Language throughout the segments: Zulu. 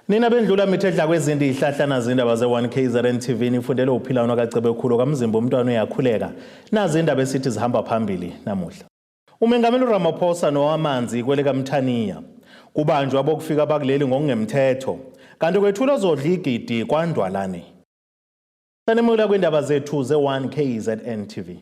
Nina bendlula mithedla kwezinto izihlahlana zindaba ze-1 KZN TV nifundele uphilano kaCebekhulu kaMzimba umntwana uyakhuleka. Nazi indaba esithi zihamba phambili namuhla. Umengameli uRamaphosa nowamanzi kwelikaMthaniya. Kubanjwa abokufika abakuleli ngokungemthetho. Kanti kwethulwa zodla igidi kwaNdwalane. Sanemukela kwindaba zethu ze-1 KZN TV.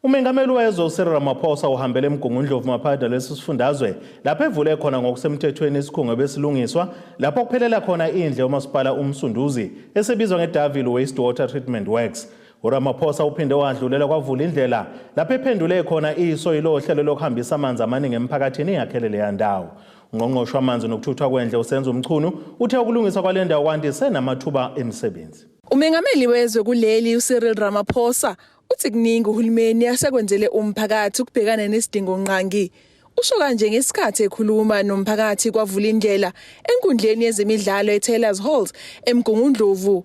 Umengameli wezwe uCyril Ramaphosa uhambele eMgungundlovu maphakathi lesi sifundazwe lapho evule khona ngokusemthethweni isikhungo ebesilungiswa lapho kuphelela khona indle umasipala uMsunduzi esebizwa ngeDaville Wastewater Treatment Works. URamaphosa uphinde wadlulela kwavula indlela lapho ephendule khona iso yilo hlelo lokuhambisa amanzi amaningi emphakathini eyakhele leya ndawo. Ungqongqoshe wamanzi nokuthuthwa kwendle uSenzo Mchunu uthe ukulungiswa kwale ndawo kwandise namathuba emisebenzi. Umengameli wezwe kuleli uCyril Ramaphosa uthi kuningi uhulumeni asekwenzele umphakathi ukubhekana nesidingo-ngqangi. Usho kanje ngesikhathi ekhuluma nomphakathi kwavulindlela enkundleni yezemidlalo eTaylors Halls eMgungundlovu.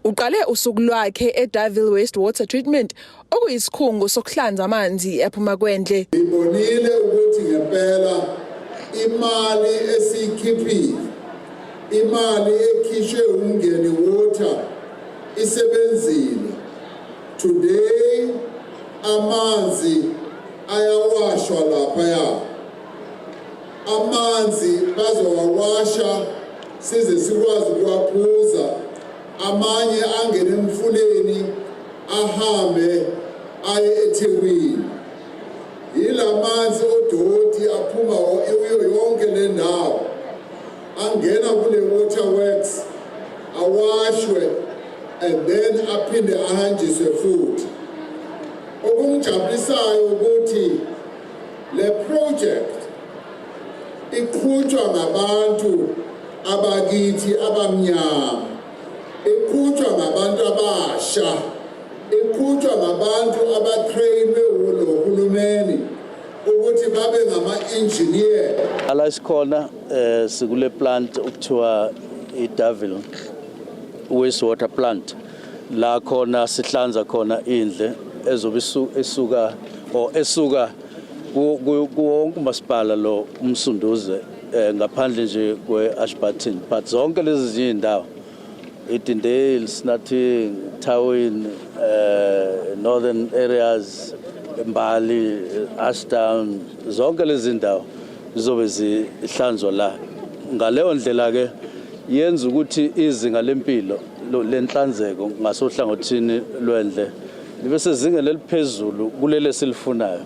Uqale usuku lwakhe eDaville Waste Water Treatment okuyisikhungo sokuhlanza amanzi aphuma kwendle. Ngibonile ukuthi ngempela imali esiyikhiphile, imali ekhishwe uMngeni Water isebenzile. Today amanzi ayawashwa laphaya. Amanzi bazowawasha size sikwazi ukuwaphuza, amanye angene emfuleni ahambe aye eThekwini. Yilamanzi odoti aphuma kuyo yonke le ndawo angena kule water works awashwe and then aphinde ahanjiswe futhi. Okungijabulisayo ukuthi le project iqhutshwa ngabantu abakithi abamnyama, iqhutshwa ngabantu abasha, iqhutshwa ngabantu abatrainwe wulohulumeni ukuthi babe ngama-engineer. Ala sikhona sikule plant okuthiwa iDaville Wastewater Plant, la khona sihlanza khona indle ezobe esuka or esuka kuwonke umasipala lo uMsunduze, ngaphandle nje kwe-Ashburton, but zonke lezi zinye iy'ndawo, Edendale, Snathing, Tawin, Northern Areas, Mbali, Ashdown, zonke lezi ndawo zizobe zihlanzwa la. Ngaleyo ndlela ke yenza ukuthi izinga lempilo lenhlanzeko ngasohlangothini lwendle libe sezingeni eliphezulu kuleli esilifunayo.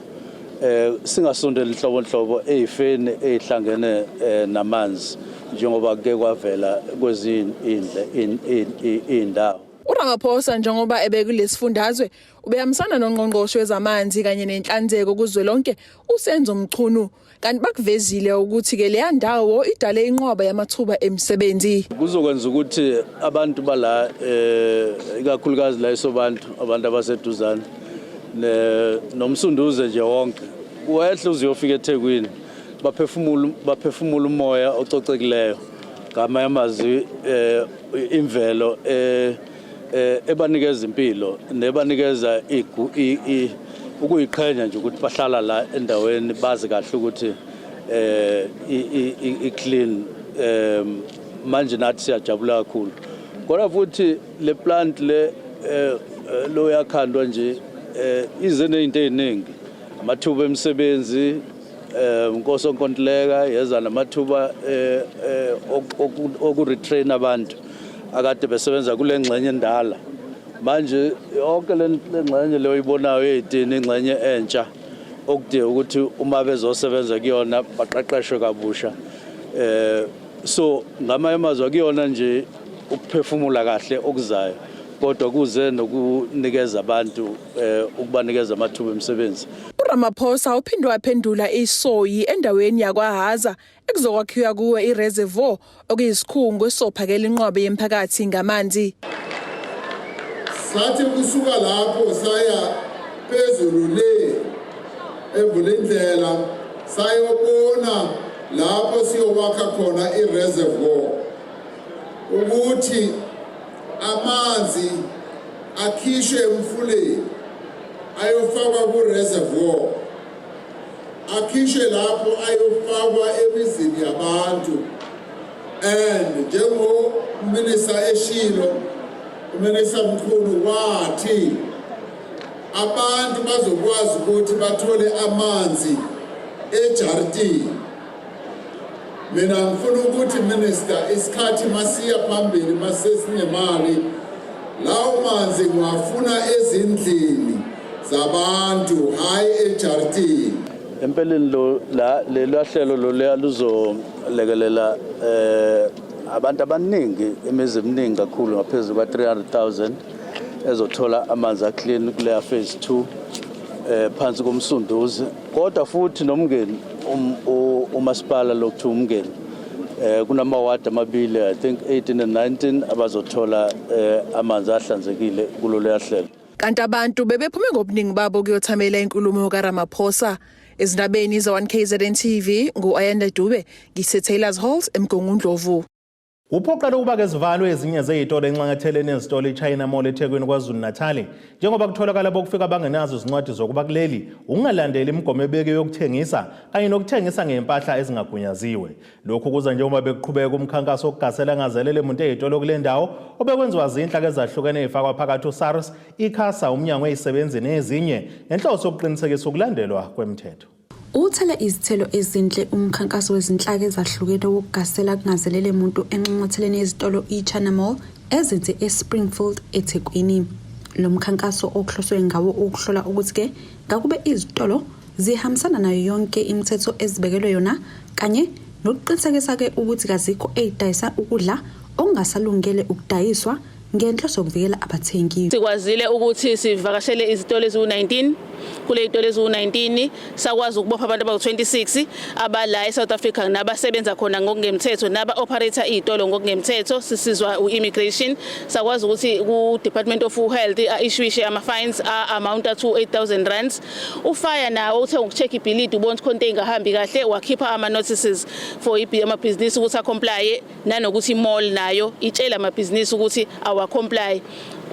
Singasondeli inhlobo nhlobo ezifeni ezihlangene namanzi njengoba kuke kwavela kwezinye indle indawo. URamaphosa njengoba ebekulesifundazwe ubehambisana nongqongqoshe wezamanzi kanye nenhlanzeko kuzwelonke uSenzo Mchunu, kanti bakuvezile ukuthi ke leya ndawo idale inqwaba yamathuba emisebenzi. Kuzokwenza ukuthi abantu bala, ikakhulukazi la eSobantu, abantu abaseduzane noMsunduze nje wonke, wehle uzuyofika eThekwini, baphefumula umoya ococekileyo, ngamanye amazwi imvelo ebanikeza impilo nebanikeza ukuyiqhenya nje ukuthi bahlala la endaweni bazi kahle ukuthi i-clean. Manje nathi siyajabula kakhulu, kodwa futhi le plant le lo yakhandwa nje ize nezinto eziningi, amathuba emisebenzi, nkosi onkontileka yeza namathuba oku-retrain abantu akade besebenza kule ngxenye endala. Manje yonke le ngxenye leyo oyibonayo eyitini ingxenye entsha okudinga ukuthi uma bezosebenza kuyona baqeqeshwe kabusha. So ngamanye amazwi akuyona nje ukuphefumula kahle okuzayo, kodwa kuze nokunikeza abantu, ukubanikeza amathuba emisebenzi. URamaphosa uphinde waphendula isoyi endaweni yakwaHaza ekuzokwakhiwa kuwo ireservoir, okuyisikhungo esizophakela inqwaba yemphakathi ngamanzi. Sathi kusuka lapho saya phezulu le eVulindlela, sayobona lapho siyowakha khona i-reservoir ukuthi amanzi akhishwe emfuleni ayofakwa ku-reservoir, akhishwe lapho ayofakwa emizini yabantu. And njengo-minister eshilo, u-minister mkhulu wathi abantu bazokwazi ukuthi bathole amanzi ejaridini. Mina ngifuna ukuthi, minister, isikhathi masiya phambili, masesinemali, lawo manzi ngiwafuna ezindlini zabantu, hayi ejaridini. Empeleni lo la lelo hlelo lo luzolekelela abantu abaningi, imizi eminingi kakhulu, ngaphezulu kwa 300,000 ezothola amanzi a-clean kuleya phase 2 phansi komsunduzi, kodwa futhi nomngeni umasipala lokuthiwa umngeni kunamawadi amabili, I think 18 and 19, abazothola amanzi ahlanzekile kulolu hlelo. Kanti abantu bebephume ngobuningi babo kuyothamela inkulumo kaRamaphosa. Ezindabeni za-1 KZN TV, ngu-Ayanda Dube, ngise-Taylors Halls eMgungundlovu. Uphoqela ukuba ke zivalwe ezinye zezitolo enxanxatheleni ezitolo iChina Mall eThekwini KwaZulu Natal, njengoba kutholakala bokufika bangenazo izincwadi zokuba kuleli, ukungalandeli imigomo ebekiwe yokuthengisa kanye nokuthengisa ngempahla ezingagunyaziwe. Lokhu kuza njengoba bekuqhubeka umkhankaso wokugasela ngazelele muntu ezitolo kule ndawo, obekwenziwa zinhlaka ezahlukene ezifakwa phakathi uSARS, ICASA, umnyango wezisebenzi nezinye, ngenhloso yokuqinisekisa ukulandelwa kwemithetho. Uthele izithelo ezinhle umkhankaso wezinhlaka ezahlukene wokugasela kungazelele muntu enxanxatheleni yezitolo i-China Mall ezinze eSpringfield eThekwini. Lo mkhankaso okuhloswe ngawo ukuhlola ukuthi-ke ngakube izitolo zihambisana nayo yonke imithetho ezibekelwe yona kanye nokuqinisekisa-ke ukuthi kazikho ey'dayisa ukudla okungasalungele ukudayiswa ngenhloso yokuvikela abathengi. Sikwazile ukuthi sivakashele izitolo eziwu-19. Kule zitolo eziwu-19 sakwazi ukubopha abantu abawu-26 abala e-South Africa nabasebenza khona ngokungemthetho naba-operate izitolo ngokungemthetho. Sisizwa u-immigration, sakwazi ukuthi ku-Department of Health a-issuishe ama-fines a-amounta to 8000 rands. U-fire nawo uthe ngoku-check ibhilidi ubona ukuthi khona into ey'ngahambi kahle, wakhipha ama-notices for amabhizinisi ukuthi a-complye, nanokuthi i-mall nayo itshela amabhizinisi ukuthi awa-comply.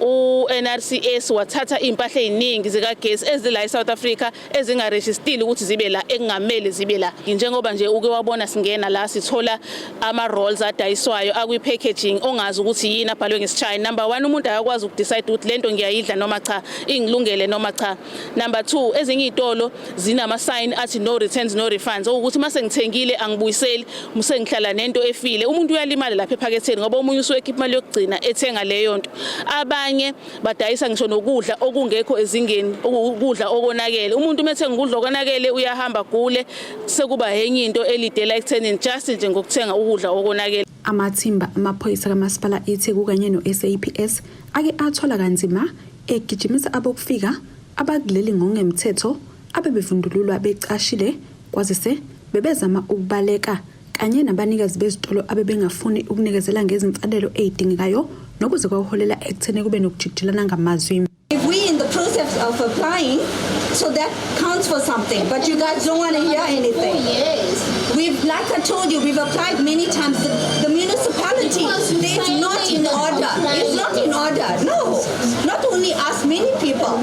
U-NRCS wathatha iy'mpahla ey'ningi zikagesi ezila e-South Africa ezingarejistile ukuthi zibe la, ekungamele zibe la. Njengoba nje uke wabona singena la, sithola ama-rolls adayiswayo akwi-packaging ongazi ukuthi yini, abhalwe ngesichina. Number one, umuntu akakwazi uku-decide ukuthi lento ngiyayidla noma cha, ingilungele noma cha. Number two, ezinye iy'tolo zinama-sign athi "No returns, no refunds", okuwukuthi uma sengithengile angibuyiseli, sengihlala nento efile. Umuntu uyalimala lapha ephaketheni ngoba omunye usuke ekhipha imali yokugcina ethenga leyo nto. Abanye badayisa ngisho nokudla okungekho ezingeni, ukudla okonakele. Umuntu uma ethenga ukudla okonakele uyahamba gule, sekuba enye into elidela ekuthenini just nje ngokuthenga ukudla okonakele. Amathimba amaphoyisa kamasipala iTheku kanye no-SAPS ake athola kanzima egijimisa abokufika abakuleli ngokungemthetho abebevundululwa becashile, kwazise bebezama ukubaleka, kanye nabanikazi bezitolo abebengafuni ukunikezela ngezimfanelo ey'dingekayo, nokuze kwaholela ekutheni kube nokujikijelana ngamazwi. If we in the process of applying, so that counts for something, but you guys don't want to hear anything. Yes. We've, like I told you, we've applied many times. The municipality, Because you it's say not they in don't order. apply. It's not in order. No, not only us, many people.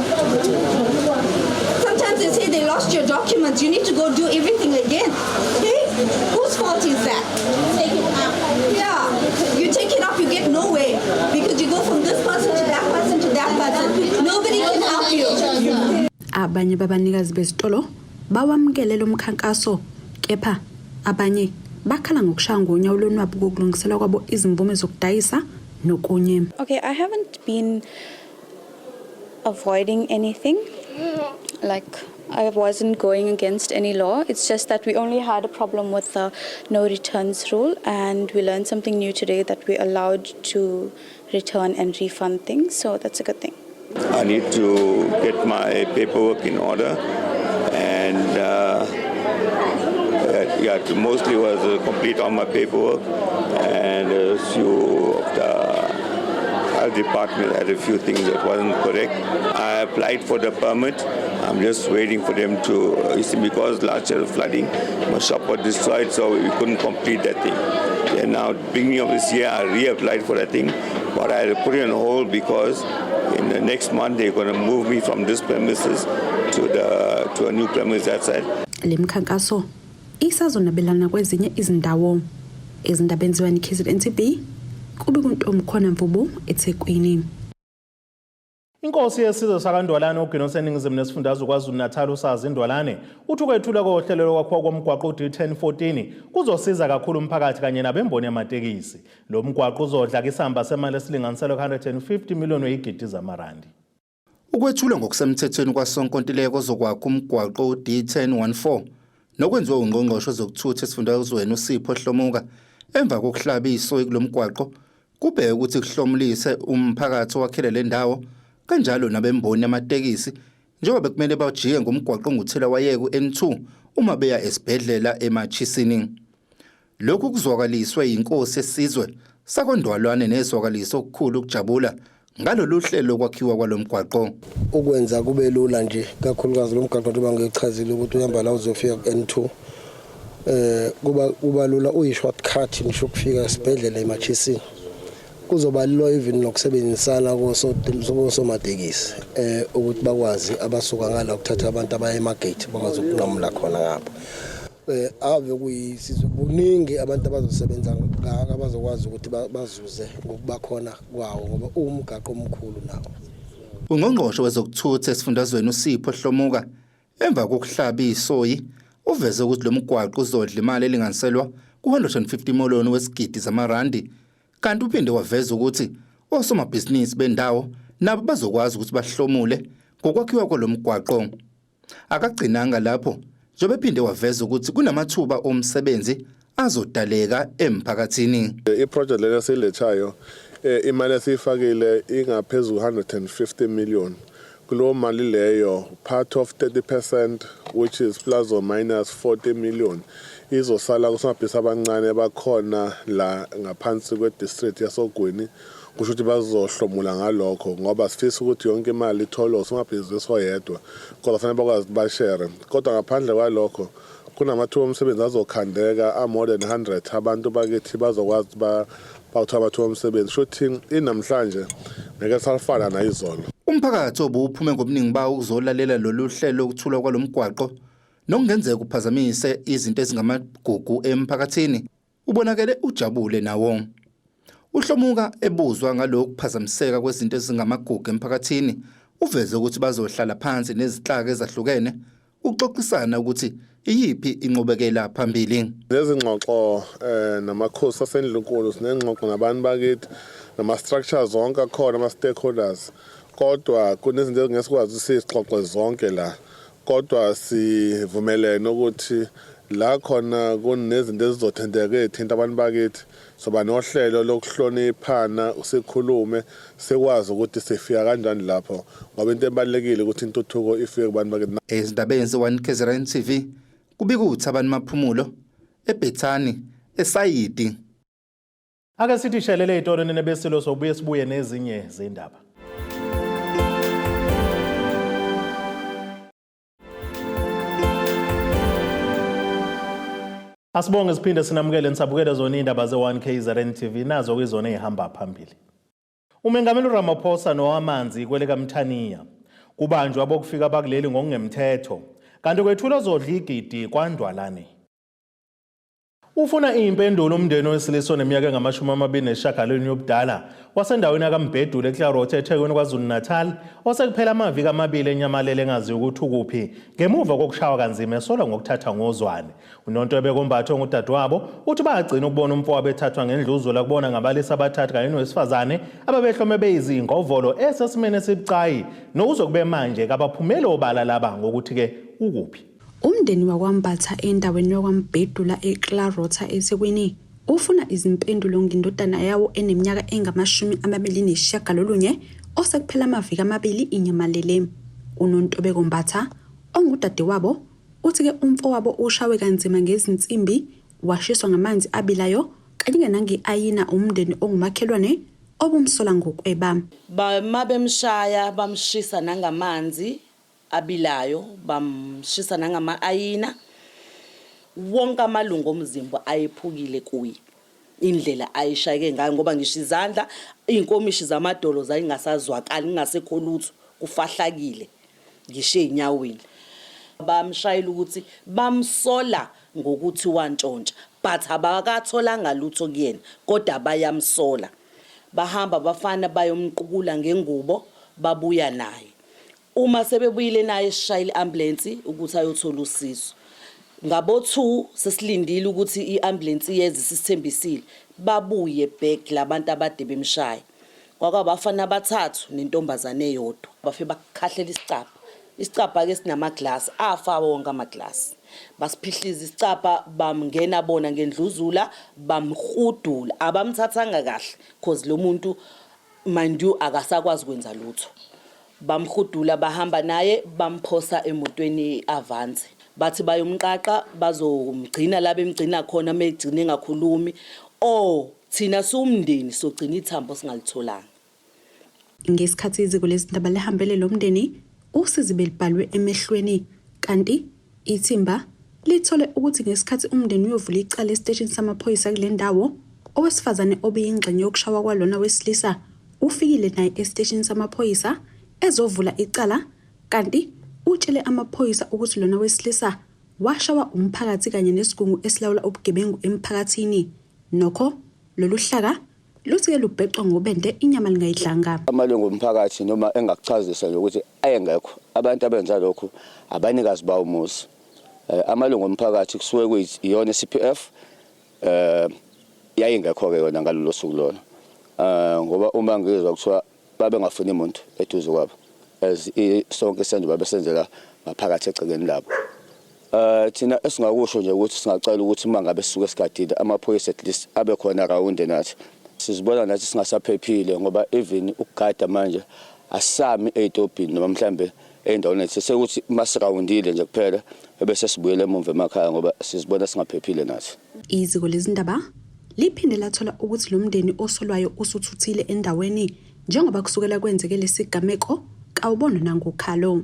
Sometimes they say they lost your documents. You need to go do everything again. Okay? Whose fault is that? Take it up. Yeah, you take it up, you get nowhere because you go from this person to that person to that person. Nobody can help you. Abanye babanikazi bezitolo bawamukele lo mkhankaso, kepha abanye bakhala ngokushaya ngonyawo lonwabu kokulungiselwa kwabo izimvume zokudayisa nokunye. Okay, I haven't been avoiding anything. Like, I wasn't going against any law. It's just that we only had a problem with the no returns rule, and we learned something new today, that we're allowed to return and refund things. So that's a good thing. I need to get my paperwork in order, and yeah, it mostly was complete all my paperwork, and a few of the health department had a few things that wasn't correct. I applied for the permit. I'm just waiting for them to, you see, because last year flooding, my shop was destroyed, so we couldn't complete that thing. Then now, beginning of this year, I reapplied for that thing, but I put it on hold because in the next month they're going to move me from this premises to a new premise that side. Le mkhankaso isazonabelana kwezinye izindawo. Ezindabeni ze-1 KZN TV, kube kuNtomkhona Mvubu eThekwini. Inkosi yesizwe sakaNdwalane ogwini oseningizimu nesifundazwe KwaZulu-Natal uSazi Ndwalane uthi ukwethulwa kohlelo lokwakhiwa komgwaqo u-D1014 kuzosiza kakhulu umphakathi kanye nabemboni yamatekisi. Lo mgwaqo uzodla isamba semali esilinganiselwa ku-150 million weyigidi zamarandi. Ukwethulwa ngokusemthethweni kwasonkontileka ozokwakha umgwaqo u-D1014 nokwenziwe ungqongqoshe wezokuthutha esifundazweni uSipho Hlomuka emva kokuhlaba isoyi kulo mgwaqo kubheke ukuthi kuhlomulise umphakathi owakhele le ndawo kanjalo nabemboni yamatekisi njengoba bekumele bajike ngomgwaqo onguthelawayeka u-N2 uma beya esibhedlela eMachisini. Lokhu kuzwakaliswe yinkosi yesizwe sakoNdwalwane nezwakalise okukhulu ukujabula ngalolu hlelo lokwakhiwa kwalo mgwaqo. Ukwenza kube lula nje kakhulukazi lo mgwaqo njengoba ngichazile ukuthi uhamba la uzofika ku-N2 kuba lula uyi-shortcut ngisho ukufika esibhedlela eMachisini. Kuzoba lula even nokusebenzisana kosomatekisi ukuthi bakwazi abasuka ngala ukuthatha abantu abaya eMargate bakwazi ukunqamula khona ngapha. Ave kuyisizwe kuningi abantu abazosebenza ngaka abazokwazi ukuthi bazuze ngokuba khona kwawo ngoba uwumgaqo omkhulu nawo. Ungqongqoshe wezokuthutha esifundazweni uSipho Hlomuka emva kokuhlaba isoyi uveze ukuthi lo mgwaqo uzodla imali elinganiselwa ku-150 million wesigidi zamarandi kanti uphinde waveza ukuthi osomabhizinisi bendawo nabo bazokwazi ukuthi bahlomule ngokwakhiwa kwalo mgwaqo. Akagcinanga lapho njengoba ephinde waveza ukuthi kunamathuba omsebenzi azodaleka emphakathini. I-project lena esiyilethayo imali esiyifakile ingaphezu 150 million. Kulowo mali leyo part of 30% which is plus or minus 40 million izosala kusomabhizinisi abancane bakhona la ngaphansi kwe-district yasoGwini, kusho ukuthi bazohlomula ngalokho ngoba sifisa ukuthi yonke imali itholwe usomabhizinisi oyedwa, kodwa fanele bakwazi ukuthi bashere. Kodwa ngaphandle kwalokho kunamathuba omsebenzi azokhandeka a-more than 100 abantu bakithi bazokwazi ukuthi bawuthola amathuba omsebenzi, kusho ukuthi inamhlanje ngeke salifana nayizolo. Umphakathi obuwuphume ngobuningi bawo ukuzolalela lolu hlelo lokuthulwa kwalo mgwaqo nokungenzeka uphazamise izinto ezingamagugu emphakathini ubonakele ujabule nawo. Uhlomuka ebuzwa ngalokhu kuphazamiseka kwezinto ezingamagugu emphakathini uveze ukuthi bazohlala phansi nezinhlaka ezahlukene ukuxoxisana ukuthi iyiphi inqubekela phambili. Nezingxoxo namakhosi asendlunkulu, sinengxoxo nabantu bakithi nama-structures zonke akhona, ama-stakeholders, kodwa kunezinto ezingesikwazi ukuthi sixoxe zonke la, kodwa sivumelene ukuthi la khona kunezinto ezizothenteka ezithinta abantu bakithi soba nohlelo lokuhloniphana sikhulume sikwazi ukuthi sifika kanjani lapho, ngoba into ebalulekile ukuthi intuthuko ifike kubantu bakithi. Ezindabeni ze-1 KZN TV kubika uThabani Maphumulo eBethani eSayidi. Ake sithi shelele ey'tolo nebesilo sobuye sibuye nezinye zindaba. Asibonge siphinde sinamukele nisabukele zona iy'ndaba ze-1 KZN TV nazo kuyizona ey'hamba phambili. Umengameli Ramaphosa nowamanzi kwelikaMthaniya kubanjwa abokufika bakuleli ngokungemthetho kanti kwethulwa zodla igidi kwaNdwalane. Ufuna impendulo umndeni wesilisa oneminyaka engama-29 yobudala wasendaweni yaKaMbhedule eClarot eThekwini KwaZulu-Natal osekuphela amaviki amabili enyamalele engaziwa ukuthi ukuphi ngemuva kokushawa kanzima esolwa ngokuthatha ngozwane. UNontobeko Mbatha ongudadewabo uthi bayagcina ukubona umfowabo ethathwa ngendluzula kubona ngabalisa abathathu kanye nowesifazane ababehlome beyizingovolo esesimeni esibucayi nokuze kube manje kabaphumeli obala laba ngokuthi-ke ukuphi. Umndeni wakwaMbatha endaweni yakwaMbhedula eClarota eThekwini ufuna izimpendulo ngendodana yawo eneminyaka engama-29 osekuphela amaviki amabili inyamalele. UNontobeko Mbatha ongudadewabo uthi-ke umfowabo ushawe kanzima ngezinsimbi washiswa ngamanzi abilayo kanye nange-ayina umndeni ongumakhelwane obumsola ngokweba. Mabemshaya bamshisa nangamanzi abilayo, bamshisa nangama-ayina, wonke amalungu omzimba ayephukile kuye indlela ayishayeke ngayo, ngoba ngisho izandla iy'nkomishi zamadolo zayingasazwakali kungasekho lutho, kufahlakile ngisho ey'nyaweni. Bamshayela ukuthi bamsola ngokuthi wantshontsha, But abakatholanga lutho kuyena, kodwa bayamsola. Bahamba abafana bayomqukula ngengubo, babuya naye. Uma sebebuyile naye sishayile i-ambulensi ukuthi ayothola usizo. Ngabo-2 sesilindile ukuthi i-ambulensi iyeze sisithembisile, babuye back labantu abade bemshaya. Kwakwabafana abathathu nentombazane eyodwa. Bafike bakhahlela isicabha. Isicabha-ke sinamaglasi, afa wonke amaglasi. Basiphihliza isicabha bamngena bona ngendluzula bamhudula. Abamthathanga kahle cause lo muntu mind you akasakwazi kwenza lutho. Bamhudula bahamba naye bamphosa emotweni i-Avanza. Bathi bayomqaqa bazomgcina la bemgcina khona megcina engakhulumi or thina siwumndeni sogcina ithambo singalitholanga. Ngesikhathi iziko lezindaba lihambele lo mndeni, usizi belibhalwe emehlweni kanti ithimba lithole ukuthi ngesikhathi umndeni uyovula icala esiteshini samaphoyisa kule ndawo, owesifazane obeyingxenye yokushawa kwalona wesilisa ufikile naye esiteshini samaphoyisa ezovula icala kanti utshele amaphoyisa ukuthi lona wesilisa washawa umphakathi kanye nesigungu esilawula ubugebengu emphakathini. Nokho lolu hlaka luthi-ke lubhecwa ngobende inyama lingayidlanga. Amalungu omphakathi noma engakuchazisa nje ukuthi ayengekho abantu abenza lokhu abanikazi bawo umuzi. Amalungu omphakathi kusuke kuyiyona i-CPF yayingekho-ke yona ngalolo suku lolo. Ngoba uma ngizwa kuthiwa babengafuni muntu eduze kwabo as sonke isenzo babesenzela ngaphakathi egcekeni labo. Thina esingakusho nje ukuthi singacela ukuthi uma ngabe sisuke sigadile amaphoyisa at least abe khona rawunde nathi. Sizibona nathi singasaphephile ngoba even ukugada manje asisami ey'tobhini noma mhlambe ey'ndaweni ethize, sekuthi uma sirawundile nje kuphela ebese sibuyela emumva emakhaya ngoba sizibona singaphephile nathi. Iziko lezindaba liphinde lathola ukuthi lo mndeni osolwayo usuthuthile endaweni njengoba kusukela kwenzeke lesigameko kawubonwa nangokhalo.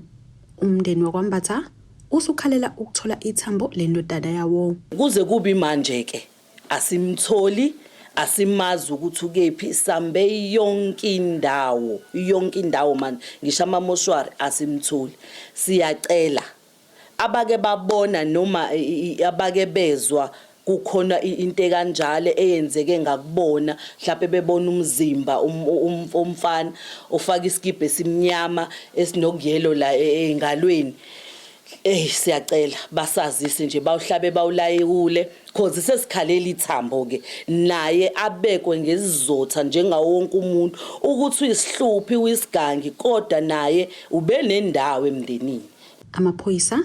Umndeni wakwaMbatha usukhalela ukuthola ithambo lendodana yawo. Kuze kubi manje ke asimtholi, asimazi ukuthi ukephi, sambe yonke indawo, yonke indawo manje ngisho amamoshwari asimtholi. Siyacela abake babona noma abake bezwa kukhona into ekanjalo eyenzeke ngakubona, mhlawumbe bebona umzimba umfana ofaka isikibha esimnyama esinokuyelo la engalweni. Siyacela basazise nje bawuhlabe bawulayekule cause sesikhalela ithambo ke naye abekwe ngesizotha njengawo wonke umuntu ukuthi uyisihluphi uyisigangi kodwa naye ubenendawo emndenini. Amaphoyisa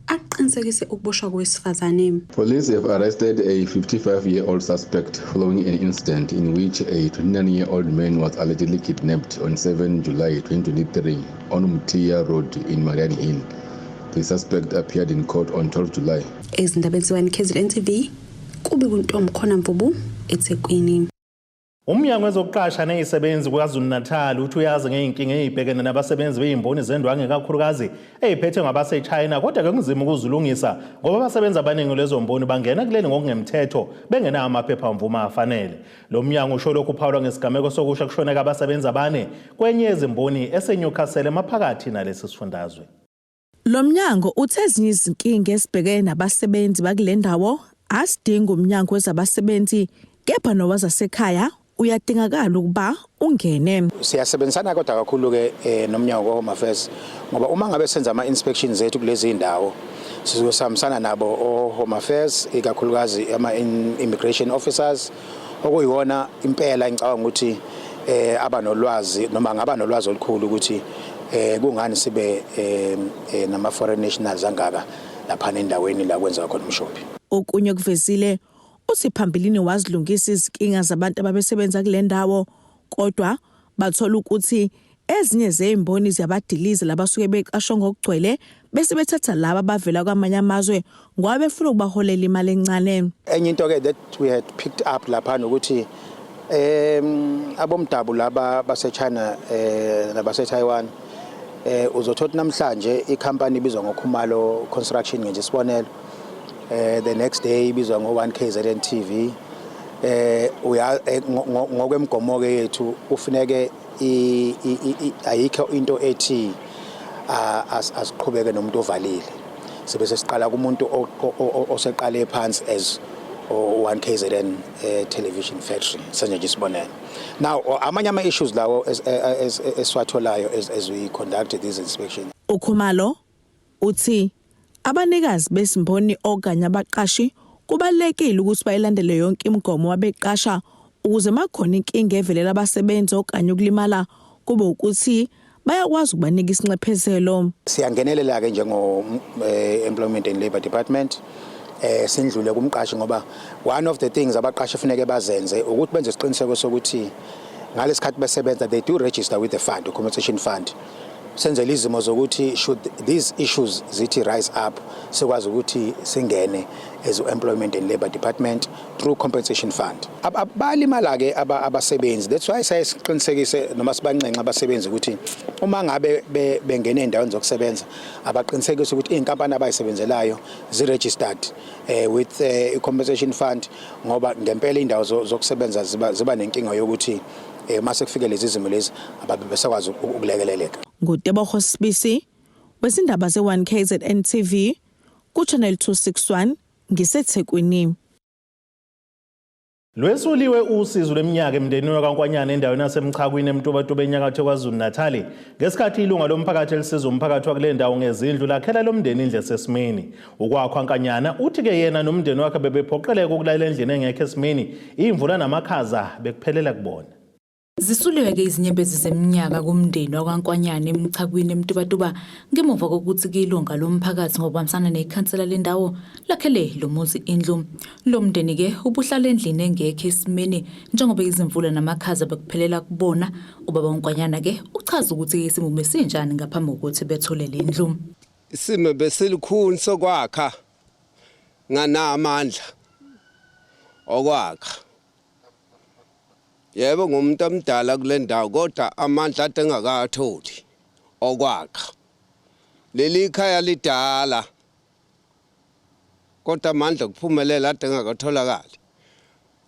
aqinisekise ukuboshwa kowesifazane. Police have arrested a 55-year-old suspect following an incident in which a 29-year-old man was allegedly kidnapped on 7 July 2023 on Mtiya Road in Mariannhill. The suspect appeared in court on 12 July. Ezindabeni ze-1 KZN TV, kube kuntombi khona Mvubu, eThekwini. Umnyango wezokuqasha nezisebenzi KwaZulu-Natal uthi uyazi ngey'nkinga ey'bhekene nabasebenzi bey'mboni zendwangu ikakhulukazi ey'phethwe ngabase-China, kodwa-ke kunzima ukuzilungisa ngoba abasebenzi abaningi lezo mboni bangena kuleli ngokungemthetho bengenawo amaphephamvume afanele. Lo mnyango usho lokhu uphawulwa ngesigameko sokusha kushoneka abasebenzi abane kwenye yezimboni eseNewcastle emaphakathi nalesi sifundazwe. Lo mnyango uthe ezinye izinkinga ezibhekene nabasebenzi bakule ndawo asidingi umnyango wezabasebenzi kepha nowazasekhaya uyadingakala ukuba ungene. Siyasebenzisana kodwa kakhulu-ke nomnyango ka-Home Affairs ngoba uma ngabe senza ama-inspections ethu kulezi ndawo sizobe sihambisana nabo o-Home Affairs, ikakhulukazi ama-immigration officers, okuyiwona impela ngicabanga ukuthi abanolwazi noma ngaba nolwazi olukhulu ukuthi kungani sibe nama-foreign nationals angaka laphana endaweni la kwenzeka khona umshophi. Okunye kuvezile uthi phambilini wazilungisa izinkinga zabantu ababesebenza kule ndawo, kodwa bathola ukuthi ezinye zezimboni ziyabadiliza labasuke beqashwe ngokugcwele bese bethatha laba abavela kwamanye amazwe ngoba befuna ukubaholela imali encane. Enye into ke that we had picked up laphana ukuthi abomdabu laba base-China nabase-Taiwan, uzothola namhlanje ikhampani ibizwa ngoKhumalo Construction nje isibonelo, the next day ibizwa ngo-1 KZN TV. Uya ngokwemigomo ke yethu kufuneke ayikho into ethi asiqhubeke nomuntu ovalile, sibe sesiqala kumuntu oseqale phansi as o-1 KZN eh, television factory senje nje isibonelo. Now amanye ama issues lawo esiwatholayo as we conduct these inspections. UKhumalo uthi abanikazi bezimboni okanye abaqashi kubalulekile ukuthi bayilandele yonke imigomo wabeqasha ukuze makukhona inkinga evelela abasebenzi okanye ukulimala kube ukuthi bayakwazi ukubanika isinxephezelo. Siyangenelela ke njengo eh, Employment and Labour Department eh sindlule kumqashi ngoba one of the things abaqashi funeke bazenze ukuthi benze isiqiniseko sokuthi ngalesikhathi besebenza they do register with the fund, the compensation fund senzele izimo zokuthi should these issues zithi rise up sikwazi ukuthi singene as employment and labor department through compensation fund. Balimala ke abasebenzi, that's why saye siqinisekise noma sibanxenxa abasebenzi ukuthi uma ngabe bengena endaweni zokusebenza abaqinisekise ukuthi izinkampani abayisebenzelayo zi-registered eh, with eh, i-compensation fund ngoba ngempela indawo zokusebenza ziba, ziba nenkinga yokuthi eh, uma sekufike lezi zimo lezi ababe besakwazi ukulekeleleka. NguTebogo Sibisi wezindaba ze-1 KZN TV ku-Channel 261 ngiseThekwini. Lwesuliwe usizi lweminyaka emndenini wakaNkwanyana endaweni yaseMchakwini eMtubatuba enyakatho KwaZulu-Natali ngesikhathi ilunga lomphakathi elisiza umphakathi wakule ndawo ngezindlu lakhela lo mndeni indlu esesimeni. Ukwakho Nkanyana uthi-ke yena nomndeni wakhe bebephoqeleka ukulalela endlini engekho esimeni, imvula namakhaza bekuphelela kubona. Zisuliwe-ke izinyembezi zeminyaka kumndeni wakwaNkwanyana eMchakwini eMtubatuba ngemuva kokuthi kilunga lomphakathi ngokubambisana nekhansela lendawo lakhele lo muzi indlu. Lo mndeni-ke ubuhlala endlini engekho esimeni njengoba izimvula namakhaza bekuphelela kubona. Ubaba uNkwanyana-ke uchaza ukuthi isimo besinjani ngaphambi kokuthi bethole le ndlu. Isimo besilukhuni sokwakha nganamandla okwakha. Yebo ngumuntu omdala kule ndawo kodwa amandla ade engakatholi okwakha. Leli khaya lidala kodwa amandla okuphumelela ade engakatholakali.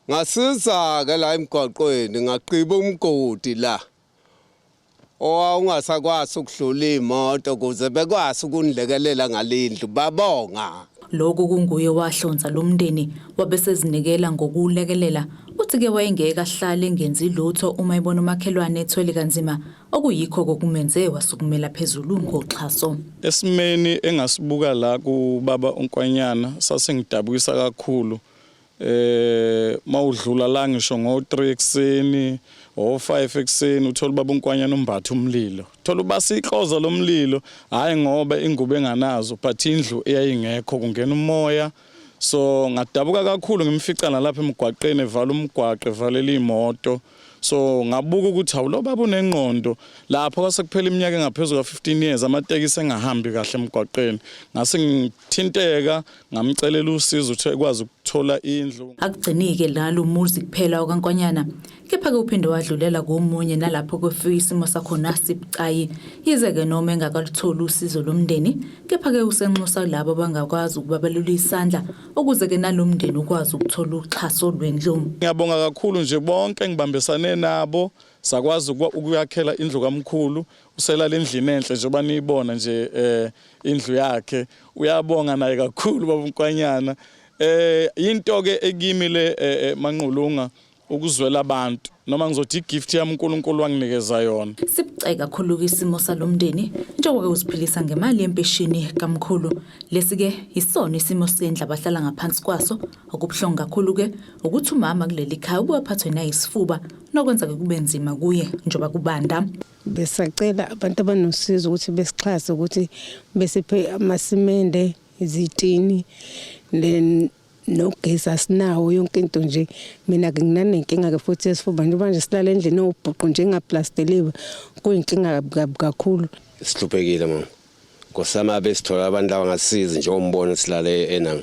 Ngasiza-ke la emgwaqweni ngagqiba umgodi la. owawungasakwazi ukudlula iy'moto ukuze bekwazi ukunilekelela ngalindlu babonga. Lokhu kunguye wahlonza lo mndeni wabe sezinikela ngokuwulekelela. Uthi-ke wayengeke ahlale engenzi lutho uma ebona umakhelwane ethwele kanzima, okuyikho kokumenze wasukumela phezulu ngoxhaso. Esimeni engasibuka la kubaba uNkwanyana sasingidabukisa kakhulu eh mawudlula la ngisho ngo-3 ekuseni o-5 ekuseni uthola ubaba unkwanyana umbatha umlilo thola ubasa ikloza lomlilo hhayi ngoba ingubo enganazo but indlu eyayingekho kungena umoya so ngadabuka kakhulu ngimfica nalapha emgwaqeni evala umgwaqo evalela iy'moto so ngabuka ukuthi hawu lo baba unengqondo lapho kwase kuphela iminyaka engaphezu ka-15 years amatekisi engahambi kahle emgwaqeni ngase ngithinteka ngamcelela usizo ukuthi ekwazi ukuthola indlu. Akugcinike lalo muzi kuphela okaNkwanyana, kepha-ke uphinde wadlulela komunye nalapho kwefika isimo sakhona sibucayi. Yize-ke noma engakalutholi usizo lomndeni, kepha-ke usenxusa labo abangakwazi ukuba balule isandla ukuze-ke nalo mndeni ukwazi ukuthola uxhaso lwendlu. Ngiyabonga kakhulu nje bonke engibambisane nabo sakwazi ukuyakhela indlu kamkhulu uselala endlini enhle njengoba niyibona nje eh indlu yakhe uyabonga naye kakhulu baba uNkwanyana eh into ke ekimi le eh, eh, manqulunga ukuzwela abantu noma ngizothi igift yami uNkulunkulu wanginikeza yona. Sibucayi kakhulu-ke isimo salo mndeni njengoba uziphilisa ngemali yempesheni kamkhulu. Lesi-ke yisona isimo sendlu abahlala ngaphansi kwaso. Okubuhlungu kakhulu-ke ukuthi umama kuleli khaya ubuye aphathwe nayisifuba nokwenza-ke kube nzima kuye njengoba kubanda. Besacela abantu abanosizo ukuthi besixhase ukuthi besiphe amasimende, izitini then nogesi asinawo yonke into nje. Mina ke nginanenkinga ke futhi yesifuba njengoba nje silala endlini ewubhuqu nje engaplasteliwe kuyinkinga kabi kakhulu. Sihluphekile mama. Nkosi yami abe sithola abantu abangasizi nje ombona silale enang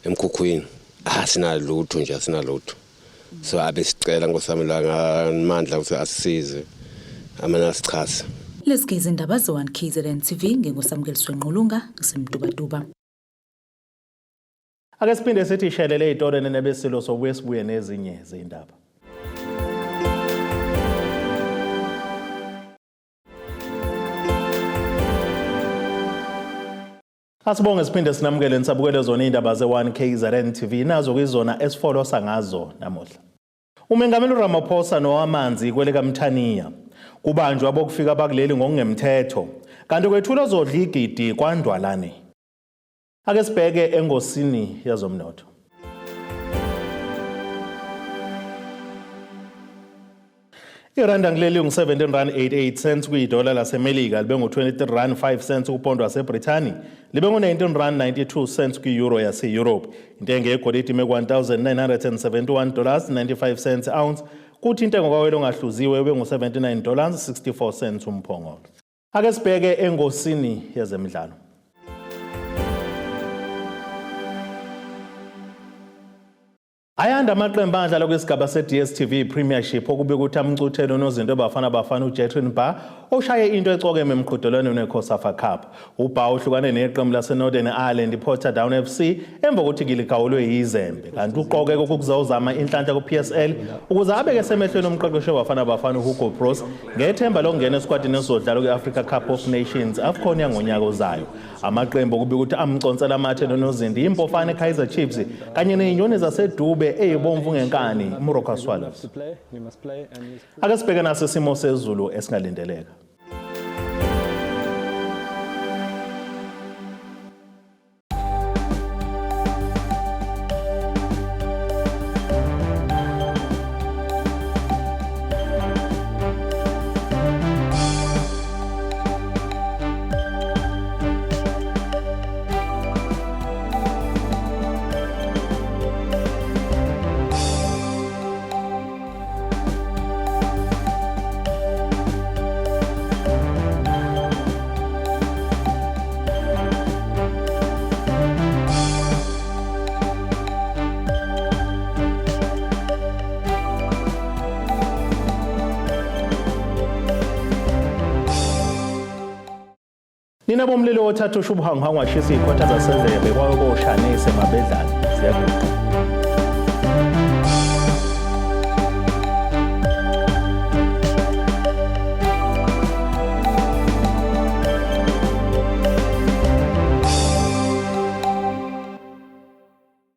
emkhukhwini. Asinalutho nje asinalutho. So abe sicela Nkosi yami la ngamandla ukuthi asisize amane asichase. Lezi ke izindaba ze-1 KZN TV nginguSamukeliswe Nqulunga ngiseMtubatuba. Ake siphinde sithi shelele ey'tolo nenebesilo sobuye sibuye nezinye zey'ndaba. Asibonge siphinde sinamukele nisabukele zona indaba ze-1 KZN TV nazo kuyizona esifolosa ngazo namuhla. Umengameli uRamaphosa nowamanzi kwelikaMthaniya kubanjwa abokufika abakuleli ngokungemthetho kanti kwethulwa zodla igidi kwaNdwalane. Ake sibheke engosini yezomnotho. Iranda kuleli ungu-17 rand 88 cents kuyidola laseMelika libe ngu-23 rand 5 cents kupondo waseBrithani libe ngu-19 rand 92 cents kwi-euro yase-Europe. Intengo yegolide ime ku-1971 dollars 95 cents ounce kuthi intengo kawele ongahluziwe ube ngu-79 dollars 64 cents umphongolo. Ake sibheke engosini yezemidlalo. Ayanda amaqembu adlala kwisigaba se-DStv Premiership okubikwa ukuthi amcuthele unozinto Bafana Bafana uJetrin Barr oshaye into ecokeme emqhudelwaneni weCOSAFA Cup. UBarr uhlukane neqembu laseNorthern Ireland iPortadown FC emva kokuthi giligawulwe yizembe. Kanti uqoke kokuzawuzama inhlanhla ku-PSL ukuze abeke esemehlweni umqeqeshi weBafana Bafana uHugo Broos ngethemba lokungena esikwatini esizodlala kwi-Africa Cup of Nations AFCON yangonyaka ozayo. Amaqembu okubikwa ukuthi amconsela amathe nonozinti yiMpofane Kaizer Chiefs kanye nezinyoni zaseDube eyibomvu ngenkani iMoroka Swallows. Ake sibheke naso isimo sezulu esingalindeleka. Nina bomlilo othatha ushubuhanguhangu washisa iy'khotha zasezebe kwaye koshanise mabedlane ziyaguqa.